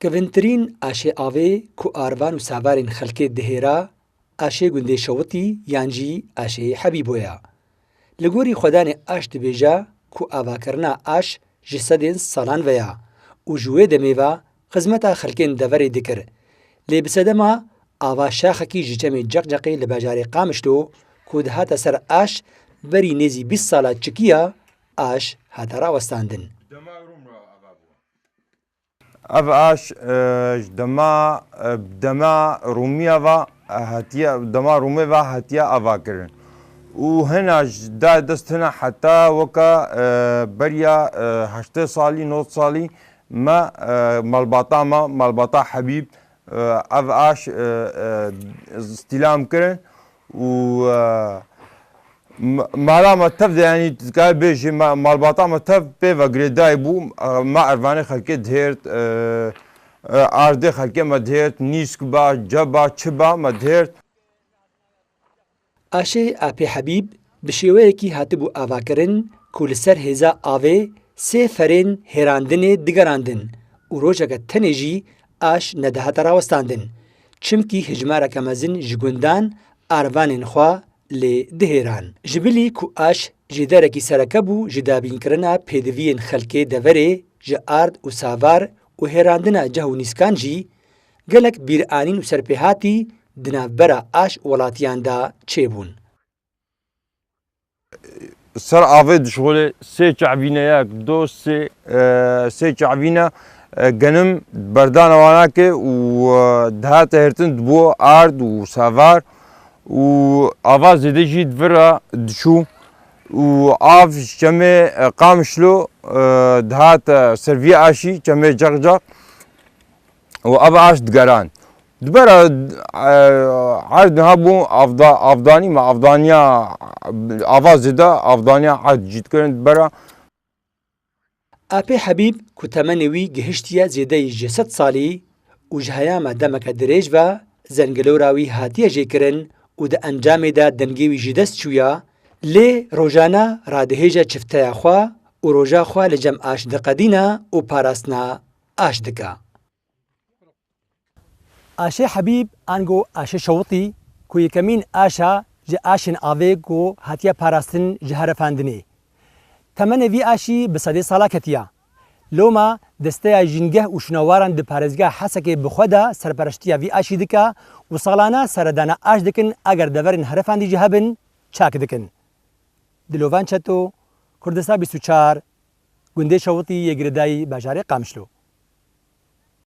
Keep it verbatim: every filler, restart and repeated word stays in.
Kevintirîn aşê avê ku arvan û savarên xelkê dihêra, aşê gundê Şewitî yan jî aşê Hebîbo ya. Li gorî xwedanê aş dibêje ku avakirina aş ji sedên salan ve ya û ji wê demê ve xizmeta xelkên deverê dikir. Lê bi sedema ava şaxekî ji çemê Ceqceqê li bajarê Qamişlo ku dihate ser aş, berî nêzî bîst sala çikiya aş hate rawestandin. Ev aş, e, ji dema, e, dema Rûmiya ve, e, hatiye, dema Rûmê ve hatiye avakirin. Û hina ji da dest hina heta weke, e, beriya, e, heştê salî, nod salî me, e, malbata me, malbata Hebîb, e, ev aş, e, e, stîlam kirin û, e, m-, mala me tev de, yanî, tu dikare bêjî, me, malbata me tev pê ve girêdayî bû. E, me ervanê xelkê dihêrt, e, e, ardê xelkê me dihêrt, nîsk ba, ce ba, çi ba, me dihêrt. Aşê Apê Hebîb bi şêweyekî hatibû avakirin ku li ser hêza avê sê ferên hêrandinê digerandin û rojeke tenê jî aş nedihate rawestandin, çimkî hejmareke mezin ji gundan arvanên xwe lê dihêran. Ji bilî ku aş jêderekî sereke bû ji dabînkirina pêdiviyên xelkê deverê ji ard û savar û hêrandina ceh û nîskan jî, gelek bîranîn û serpêhatî di navbera aş û welatiyan de çêbûn. Ser avê dişixulê, sê çavîne, yek, do, sê, e, sê çavîne, e, genim berdana wana ke û, e, dihate hêrtin, dibû ard û savar û ava zêde jî di vir re diçû û av ji çemê, e, Qamişlo, e, dihate ser vî aşî, çemê Ceqceq. û ev aş digeran. Di bera, e, erd niha bû avda-, avdanî me, avdaniya, ava zêde avdaniya erd jî dikirin di bera. Apê Hebîb ku temenê wî gihiştiye zêdeyî ji sed salî û ji heyama demeke dirêj ve zengilora wî hatiye jêkirin û di encamê de dengê wî ji dest çûya, lê rojane radihêje çifteya xwe û roja xwe li cem aş diqedîne û parastina aş dike. Aşê Hebîb ango Aşê Şewitî ku yekemîn aş e ji aşên avê ku hatiye parastin ji herifandinê. Temenê vî aşî bi sedê sala ketiya. Loma desteya jîngeh û şûnawaran di parêzgeha Hesekê bi xwe de serpereştiya vî aşî dike û salane seredana aş dikin, eger deverên herifandî jî hebin, çak dikin. Dilovan Çeto, Kurdistan bîst û çar, gundê Şewitî yê girêdayî bajarê Qamişlo.